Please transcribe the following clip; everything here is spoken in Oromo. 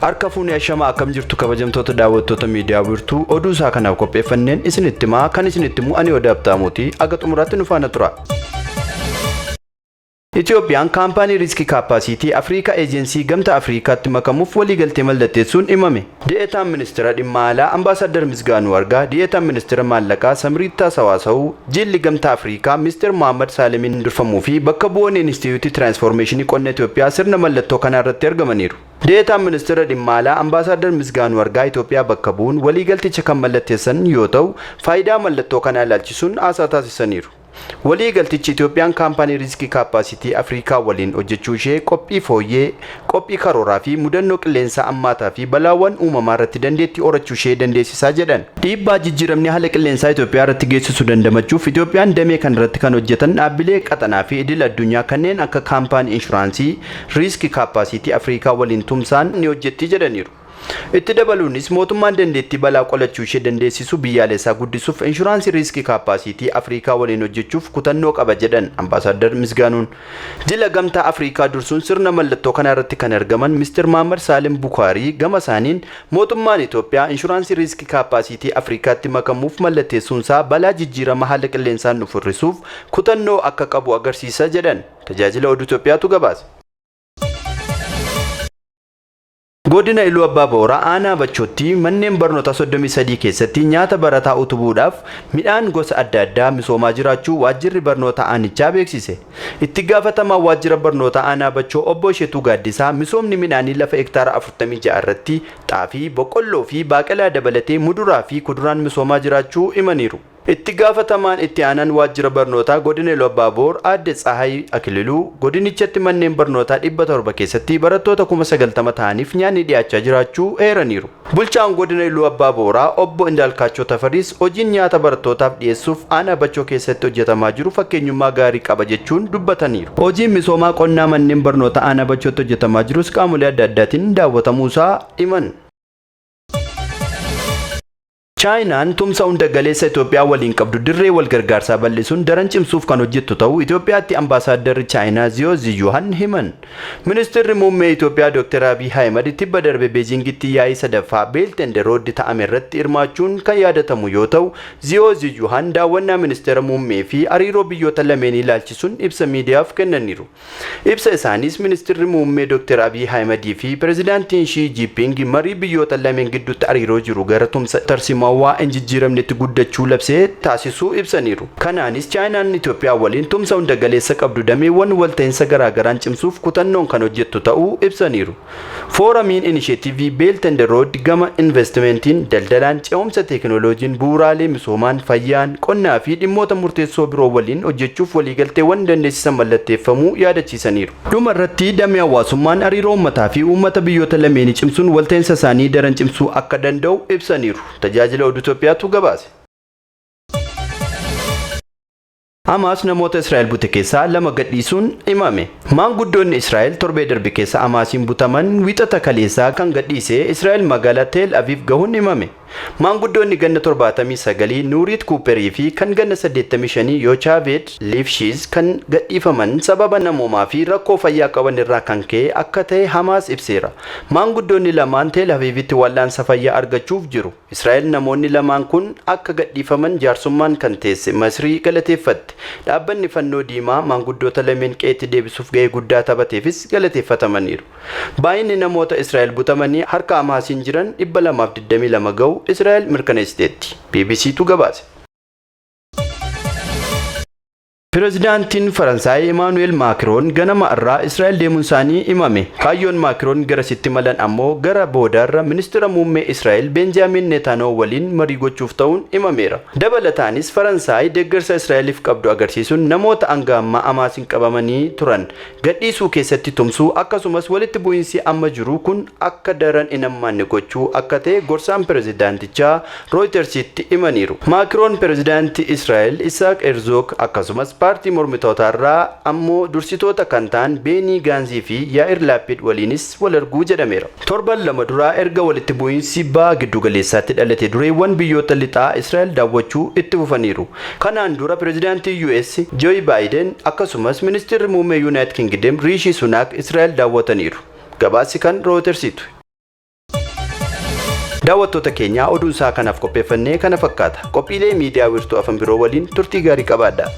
Harka fuunee ashamaa akkam jirtu kabajamtoota daawwattoota miidiyaa wiirtuu oduu isaa kanaaf qopheeffanneen isinitti himaa kan isinitti himu ani Odaa Abtaamuuti aga xumuraatti nu faana tura. Itoophiyaan kaampaanii Riiskii Kaappaasiitii Afriikaa Eejensii Gamtaa Afriikaatti makamuuf waliigaltee mallatteessuun himame. Di'eetaan Ministira Dhimma Alaa Ambaasaaddar Misgaanuu Argaa, Di'eetaan Ministira Maallaqaa Samiriittaa Sawaasawuu, Jilli Gamtaa Afriikaa Mister Mohaammad Saalemiin durfamuu fi bakka bu'oonni Inistitiyuutii Tiraansfoormeeshinii Qonna Itoophiyaa sirna mallattoo kanaa irratti argamaniiru. Di'eetaan Ministira Dhimma Alaa Ambaasaaddar Misgaanuu Argaa Itoophiyaa bakka bu'uun waliigalticha kan mallatteessan yoo ta'u, faayidaa mallattoo kanaa ilaalchisuun haasaa taasisaniiru. Walii galtichi Itoophiyaan kaampaanii Riiskii Kaappaasitii Afriikaa waliin hojjechuu ishee qophii fooyyee, qophii karooraa fi mudannoo qilleensaa ammaataa fi balaawwan uumamaa irratti dandeettii horachuu ishee dandeessisa jedhan. Dhiibbaa jijjiiramni haala qilleensaa Itoophiyaa irratti geessisu dandamachuuf Itoophiyaan damee kanarratti kan hojjetan dhaabbilee qaxanaa fi idil addunyaa kanneen akka kaampaanii inshuraansii Riiski Kaappaasitii Afriikaa waliin tumsaan ni hojjetti jedhaniiru. Itti dabaluunis mootummaan dandeettii balaa qolachuu ishee dandeessisu biyyaalessaa guddisuuf inshuraansii riiskii kaappaasiitii Afriikaa waliin hojjechuuf kutannoo qaba jedhan Ambaasaaddar Misgaanuun. Jila Gamtaa Afriikaa dursuun sirna mallattoo kanaa irratti kan argaman Mister Mahaammad Saalim Bukaarii gama isaaniin mootummaan Itoophiyaa inshuraansii riiskii kaappaasiitii Afriikaatti makamuuf mallatteessuunsaa balaa jijjiirama haala qilleensaan dhufu hir'isuuf kutannoo akka qabu agarsiisa jedhan. Tajaajila Oduu Itoophiyaatu gabaase. Godina Iluu Abbaa Booraa aanaa Bachootti manneen barnootaa 33 keessatti nyaata barataa utubuudhaaf midhaan gosa adda addaa misoomaa jiraachuu waajjirri barnoota aanichaa beeksise. Itti gaafatamaan waajjira barnootaa aanaa Bachoo obbo Ishetuu Gaaddisaa misoomni midhaanii lafa hektaara 46 irratti xaafii, boqqolloo fi baaqelaa dabalatee muduraa fi kuduraan misoomaa jiraachuu himaniiru. Itti gaafatamaan itti aanaan waajjira barnootaa godina Iluu Abbaa Boor aadde Tsahaay Akililuu godinichatti manneen barnootaa 700 keessatti barattoota 90,000 ta'aniif nyaanni dhiyaachaa jiraachuu eeraniiru. Bulchaan godina Iluu Abbaa Booraa obbo Indaalkaachoo Tafariis hojiin nyaata barattootaaf dhiyeessuuf aanaa Bachoo keessatti hojjetamaa jiru fakkeenyummaa gaarii qaba jechuun dubbataniiru. Hojiin misoomaa qonnaa manneen barnootaa aanaa Bachootti hojjetamaa jirus qaamolee adda addaatiin daawwatamuusaa himan. Chaayinaan tumsa hunda galeessa Itoophiyaa waliin qabdu dirree walgargaarsaa bal'isuun daran cimsuuf kan hojjettu ta'uu Itoophiyaatti Ambaasaaddarri Chaayinaa Ziyoo Ziyuhan himan. Ministirri Muummee Itoophiyaa Dooktar Abiy Ahimad tibba darbe Beejiingitti yaa'ii sadaffaa Belt and Road ta'ame irratti hirmaachuun kan yaadatamu yoo ta'u, Ziyoo Ziyuhan daawwannaa Ministeera Muummee fi hariiroo biyyoota lameenii ilaalchisuun ibsa miidiyaaf kennaniiru. Ibsa isaaniis Ministirri Muummee Dooktar Abiy Ahimadii fi Pireezidaantiin Shii Jiiping marii biyyoota lameen gidduutti hariiroo jiru gara tumsa tarsiimawaa hin jijjiiramnetti guddachuu labsee taasisuu ibsaniiru. Kanaanis Chaayinaan Itoophiyaa waliin tumsa hunda galeessa qabdu dameewwan walta'iinsa garaagaraan cimsuuf kutannoon kan hojjettu ta'uu ibsaniiru. Fooramiin Inisheetiivii Belt and Road gama inveestimeentiin, daldalaan, ce'umsa teekinooloojiin, bu'uuraalee misoomaan, fayyaan, qonnaa fi dhimmoota murteessoo biroo waliin hojjechuuf waliigalteewwan dandeessisan mallatteeffamuu yaadachiisaniiru. Dhuma irratti damee hawaasummaan hariiroo uummataa fi uummata biyyoota lameenii cimsuun walta'iinsa isaanii daran cimsuu akka danda'u ibsaniiru. Tajaajila Oduu Itoophiyaatu gabaase. Hamaas namoota Israa'el bute keessaa 2 gadhiisuun himame. Maanguddoonni Israa'el torbee darbe keessa Hamaasiin butaman Wiixata kaleessaa kan gadhiise Israa'el magaalaa Teel Aviv gahuun himame. Maanguddoonni ganna 79 Nuuriit Kuuperii fi kan ganna 85 Yochaaveed Liifshiiz kan gadhiifaman sababa namoomaa fi rakkoo fayyaa qaban irraa kan ka'e akka ta'e Hamaas ibseera. Maanguddoonni lamaan Teel Aviivitti wal'aansa fayyaa argachuuf jiru. Israa'el namoonni lamaan kun akka gadhiifaman jaarsummaan kan teesse Masrii galateeffatte. Dhaabbanni Fannoo Diimaa maanguddoota lameen qe'eetti deebisuuf gahee guddaa taphateefis galateeffatamaniiru. Baay'inni namoota Israa'el butamanii harka Hamaasiin jiran 222 ga'uu Israa'el mirkaneessiteetti. BBCtu gabaase. Pirezidaantiin Faransaay Emaanu'eel Maakiroon ganama har'aa Israa'el deemuunsaanii himame. Kaayyoon Maakiroon garasitti imalan ammoo gara boodaarra Ministira Muummee Israa'el Beenjaamiin Neetaanahuu waliin marii gochuuf ta'uun himameera. Dabalataanis Faransaay deeggarsa Israa'eliif qabdu agarsiisuun namoota hanga ammaa Hamaasiin qabamanii turan gadhiisuu keessatti tumsuu akkasumas walitti bu'iinsi amma jiru kun akka daran hin hammaanne gochuu akka ta'e gorsaan pirezidaantichaa Rooyitersitti himaniiru. Maakiroon pirezidaantii Israa'el Isaaq Herzoog akkasumas paartii mormitootaarraa ammoo dursitoota kan ta'an Beenii Gaanzii fi Yaa'ir Laappiid waliinis wal arguu jedhameera. Torban 2 dura erga walitti bu'iinsi Baha Giddugaleessaatti dhalate dureewwan biyyoota lixaa Israa'el daawwachuu itti fufaniiru. Kanaan dura pirezidaantiin US Jooy Baayiden akkasumas ministirri muummee Yuunaayit Kingidem Riishii Sunaak Israa'el daawwataniiru. Gabaasi kan Rooyitersiitu. Daawwattoota keenyaa, oduun isaa kanaaf qopheeffannee kana fakkaata. Qophiilee miidiyaa Wiirtuu afan biroo waliin turtii gaarii qabaadha.